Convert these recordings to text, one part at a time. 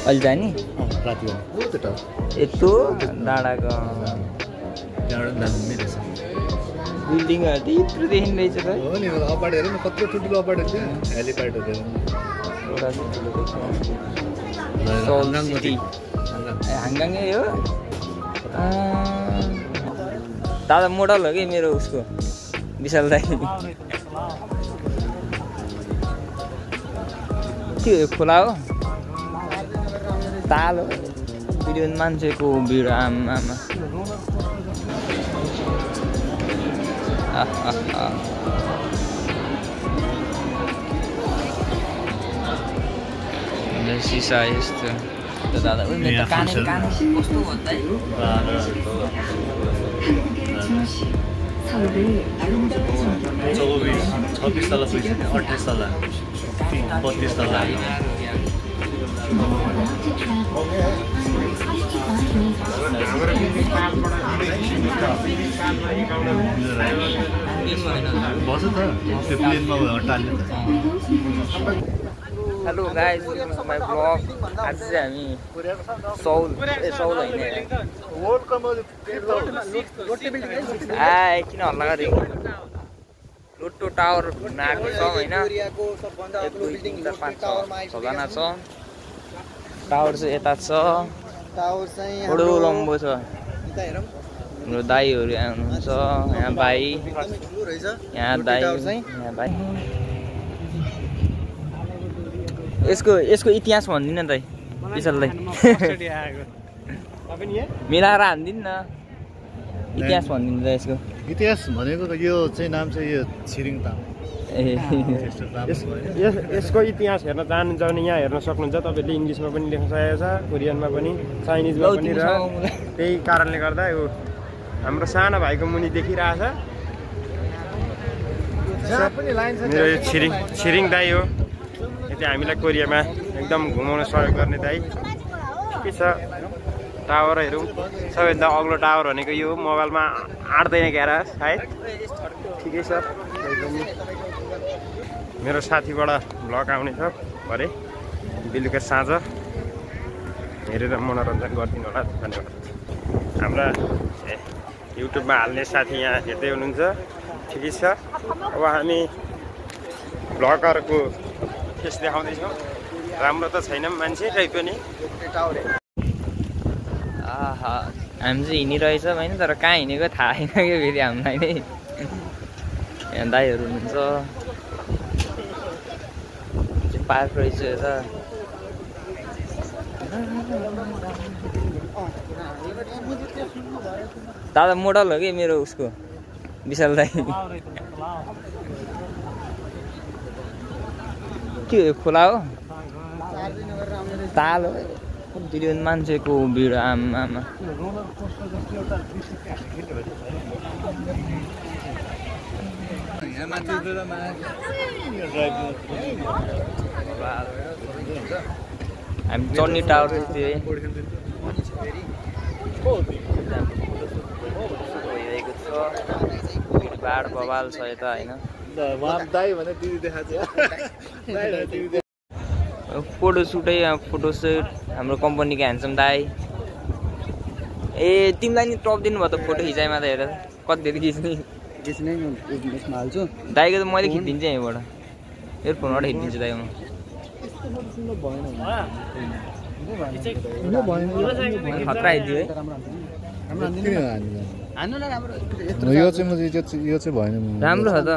अहिले जाने राति यत्रो डाँडाको बिल्डिङहरू त यत्रो देखिँदैछ त हो नि अपार्ट हेर न कत्रो ठुल्ठुलो अपार्ट छ हेलिप्याडहरू हाङगाङै हो दादा मोडल हो कि मेरो उसको विशाल दाई के खोला हो ताल हो भिडियो मान्छेको भिड आमा सिसा यस्तो दादा काने कस्तो भन्दा 26 तला 28 तला 32 तला बस त त्यो प्लेनमा टाल्ने hello guys welcome my blog आज चाहिँ हामी सौल होइन किन हल्ला गरेको लोटो टावर घुम्न आएको छौँ होइन 1 2 3 4 5 6जना छ टावर चाहिँ यता छ बडो लम्बो छ हाम्रो दाईहरू आउनुहुन्छ यहाँ भाइ यहाँ दाई यहाँ भाइ यसको इतिहास भन्दिन दाइ विशाललाई मिलाएर हान्दिन न इतिहास भन्दिनु त यसको इतिहास भनेको त यो चाहिँ नाम चाहिँ यो छिरिङ ताम यसको इतिहास हेर्न चाहनुहुन्छ भने यहाँ हेर्न सक्नुहुन्छ तपाईँले इङ्ग्लिसमा पनि लेख्न सकेको छ कोरियनमा पनि चाइनिजमा पनि र त्यही कारणले गर्दा यो हाम्रो सानो भाइको मुनि देखिरहेछ मेरो यो छिरिङ दाई हो यति हामीलाई कोरियामा एकदम घुमाउन सहयोग गर्ने दाई के छ टावरहरू सबैभन्दा अग्लो टावर भनेको यो मोबाइलमा आँट्दैन क्यार सायद ठिकै छ मेरो साथीबाट भ्लग आउने छ भरे बेलुका साँझ हेरेर मनोरञ्जन गरिदिनु होला धन्यवाद हाम्रा युट्युबमा हाल्ने साथी यहाँ हेर्दै हुनुहुन्छ ठिकै छ अब हामी भ्लगरको फेस देखाउँदैछौँ राम्रो त छैन मान्छे खै पनि आहा हामी चाहिँ हिँडिरहेछ होइन तर कहाँ हिँडेको थाहा छैन क्या फेरि हामीलाई नै यहाँ दाईहरू हुनुहुन्छ पार्क रहेछ यता दादा मोडल हो कि मेरो उसको विशाल दाई के खोला हो ताल हो भिडियो मान्छेको भिड आमा हामी चढ्ने टावर भइरहेको छ भिडभाड बवाल छ यता होइन फोटोसुटै फोटोसुट हाम्रो कम्पनीको ह्यान्डसम दाई ए तिमीलाई नि टप दिनुभयो त फोटो खिचाइमा त हेर कति धेरै खिच्ने दाईको त मैले खिचिदिन्छु यहीँबाट एयरफोनबाट खिचिदिन्छु दाई म खतरा आइदियो है यो चाहिँ भएन राम्रो छ त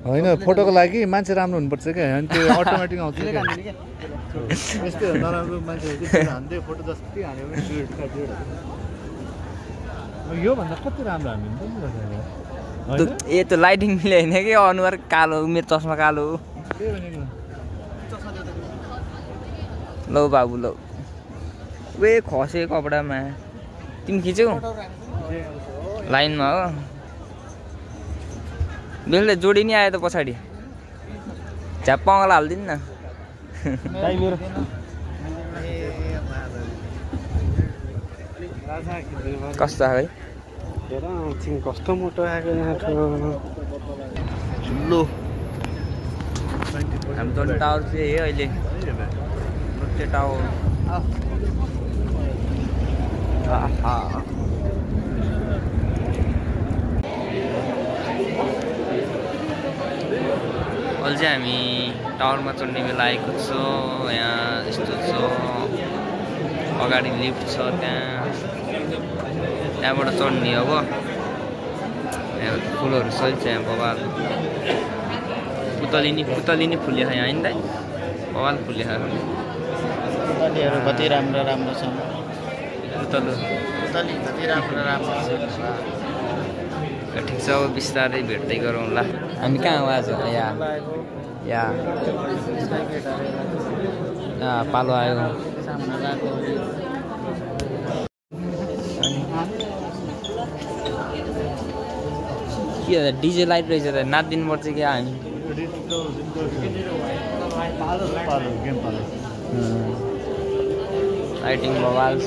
होइन फोटोको लागि मान्छे राम्रो हुनुपर्छ क्या अनि त्यो अटोमेटिक आउँछ यस्तै हो नराम्रो मान्छेहरू हान्दै फोटो जस्तै हान्यो भने योभन्दा कति राम्रो हामी ए त्यो लाइटिङ मिले होइन कि अनुहार कालो मेरो चस्मा कालो लौ बाबु लौ वे खसे कपडामा तिमी खिच्यौ लाइनमा हो बेलुका जोडी नि आयो त पछाडि झ्याप पङ्गला हालिदिनु न कस्तो आयो है कस्तो मोटो आएको यहाँ ठुलो हामी चढ्ने टावर चाहिँ अहिले टावर अहिले चाहिँ हामी टावरमा चढ्ने बेला आएको छौँ। यहाँ यस्तो छ, अगाडि लिफ्ट छ, त्यहाँबाट चढ्ने अब। यहाँ फुलहरू सहित छ, यहाँ बवाल पुतली नि फुल्यो यहाँ होइन दाइ, बवाल फुल्यो पुतलीहरू कति राम्रो राम्रो छन्। पुतली कति राम्रो राम्रो छ। ठिक छ, अब बिस्तारै भेट्दै गरौँला। हामी कहाँ हो आज? यहाँ पालो आयो। के डिजे लाइट रहेछ त, नाचिदिनुपर्छ कि हामी? लाइटिङ बवाल छ।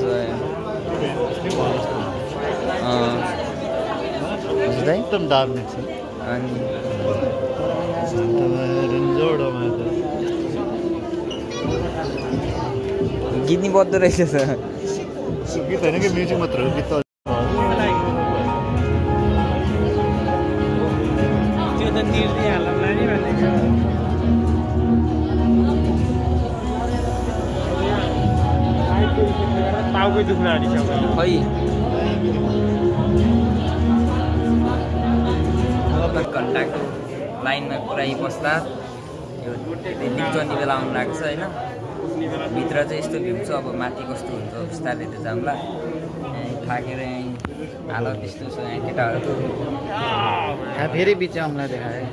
एकदम धार्मिक छ। अनि गीत नि बज्दो रहेछ त। गीत होइन कि म्युजिक मात्र हो, गीत टाउकै दुख्न आँटिसक्यो खै। घन्टाको लाइनमा पुरै बस्दा यो लिफ्ट चढ्ने बेला आउनु लागेको छ होइन। भित्र चाहिँ यस्तो भ्यू छ, अब माथि कस्तो हुन्छ बिस्तारै त जाउँला। थाकेर यहीँ हालत यस्तो छ यहाँ केटाहरूको। फेरि बिच आउँला देखाए।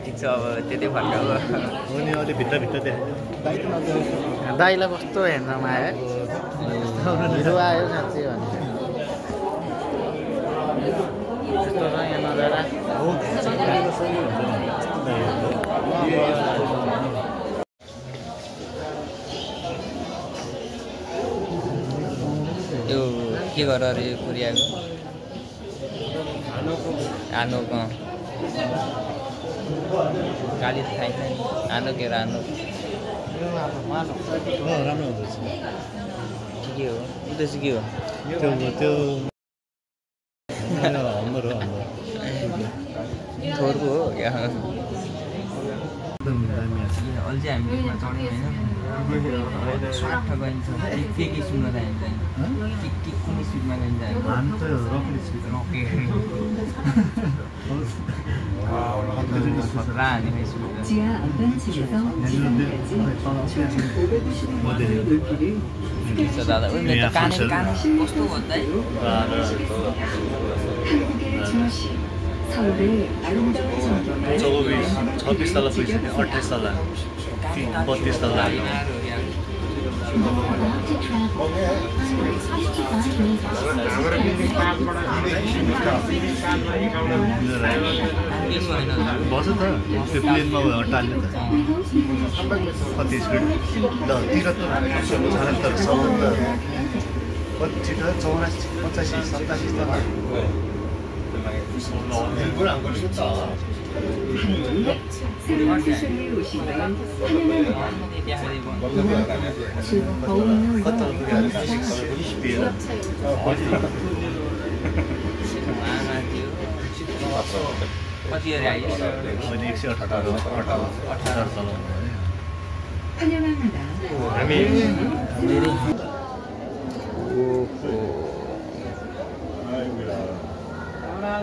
ठिक छ, अब त्यतै फर्काउ हो नि। अलि भित्र देखायो। दाइलाई कस्तो हेर्नमा आयो, हिरो आयो साँच्चै भने। यस्तो छ यहाँ नजारा। यो के गर अरे कोरियाको आनोक गाली त खाइन्छ नि। आनोक हेर आनोक राम्रो हुँदैछ। के हो उद्देश्य के हो? त्यो हाम्रो थोरको हो क्या? एकदम दामी छ। अहिले चाहिँ हामी यसमा चढ्यौँ होइन, स्वाट गइन्छ। के सुन्न चाहिन्छ? के कुनै सुटमा गइन्छ? हामी त रकेट स्पिड खतरा हाने खै सुट। दादा काने कस्तो भन्दा 26 तल पुगिसक्यो, 28 तल 32 तल बस त त्यो प्लेनमा हटाल्ने त कति स्पिड 73 76 70 कति छिटो 84 85 87 तल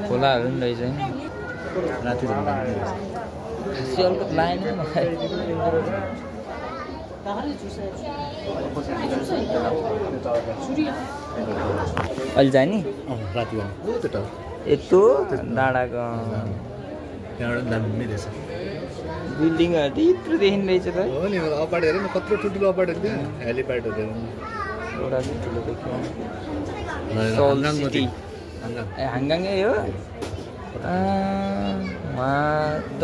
खोलाहरू पनि रहेछ राति सियलको लाइन अहिले जाने राति यत्रो डाँडाको त्यहाँबाट दामी रहेछ बिल्डिङहरू त यत्रो देखिँदैछ त। हो नि, अपार्ट हेर न कत्रो ठुल्ठुलो अपार्टहरू थियो, हेलिप्याडहरू एउटा चाहिँ ठुलो देखियो सोल सिटी। हाङगाङै हो उहाँ त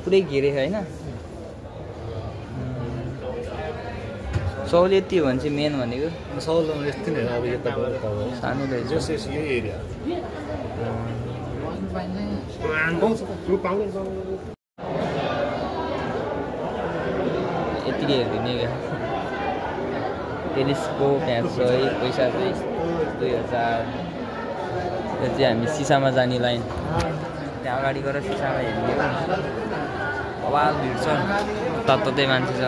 पुरै घेरे होइन। सौल यति हो भने चाहिँ मेन भनेको सौल यस्तै नै अब यता सानो रहेछ। यही एरिया यतिकै हेरिने क्या टेलिस्कोप यहाँ छ है पैसा चाहिँ 2000 यो चाहिँ हामी सिसामा जाने लाइन त्यहाँ अगाडि गएर सिसामा हेर्ने अब भिड छ तत्तै मान्छे छ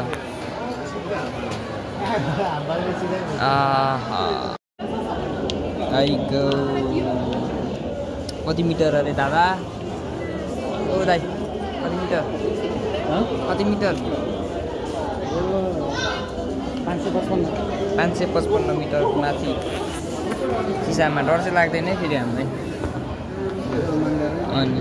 आइगो कति मिटर अरे दादा ओ दाइ कति मिटर कति मिटर 555 मिटर माथि सिसामा डर चाहिँ लाग्दैन फेरि हामीलाई अनि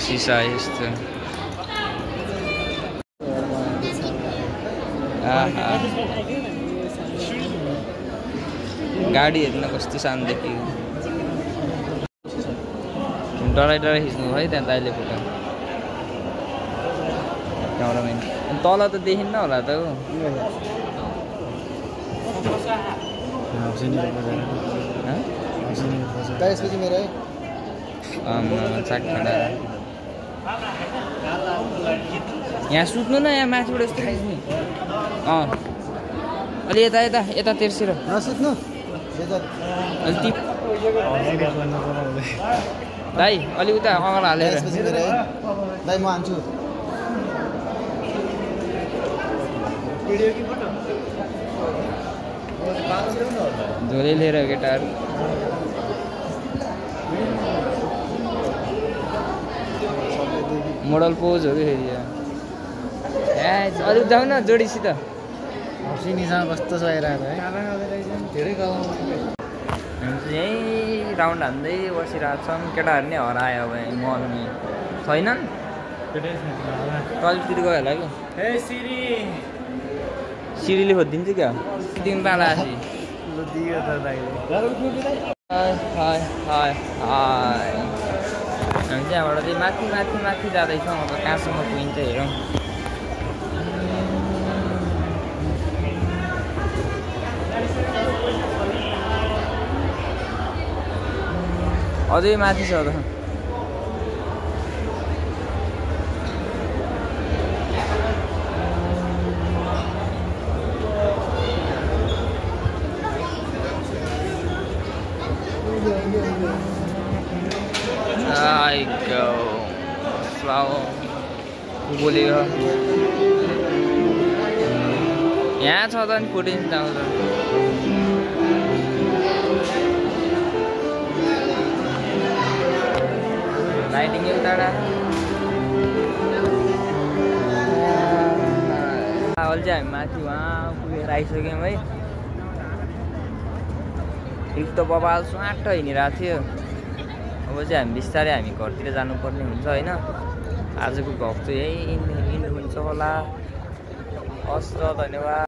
सिसा यस्तो गाडी हेर्न कस्तो सानो देखियो डराइ खिच्नु है त्यहाँ दाइले फोटो क्यामराम्यान अनि तल त देखिन्न होला त यहाँ सुत्नु न यहाँ माथिबाट यस्तो खिच्ने अलि यता यता यता तेर्सेर नसुत्नु अलि टिप दाइ अलि उता अगाडि हालेर दाइ म हान्छु झोले लिएर केटाहरू मोडल पोज हो कि फेरि अलिक जाउँ न जोडीसित सिनीसँग कस्तो सहिरहेको है धेरै यहीँ राउन्ड हान्दै बसिरहेको छौँ केटाहरू नै हरायो अब मलमा छैनन् टोइलेटतिर गयो होला कि सिरीले खोजिदिन्छ क्या तिमी पाला हामी चाहिँ यहाँबाट चाहिँ माथि माथि माथि जाँदैछौँ अब कहाँसम्म पुगिन्छ हेरौँ अझै माथि छ त I go slow बोलेको यहाँ छ त नि फुटिन्छ आउँछ लाइटिङ एउटा अहिले चाहिँ हामी माथि उहाँ पुगेर आइसक्यौँ है लिफ्ट त बबाल स्वाट हिँडिरहेको थियो अब चाहिँ हामी बिस्तारै हामी घरतिर जानुपर्ने हुन्छ होइन आजको भ्लग चाहिँ यही इन्ड हुन्छ होला हस् त धन्यवाद।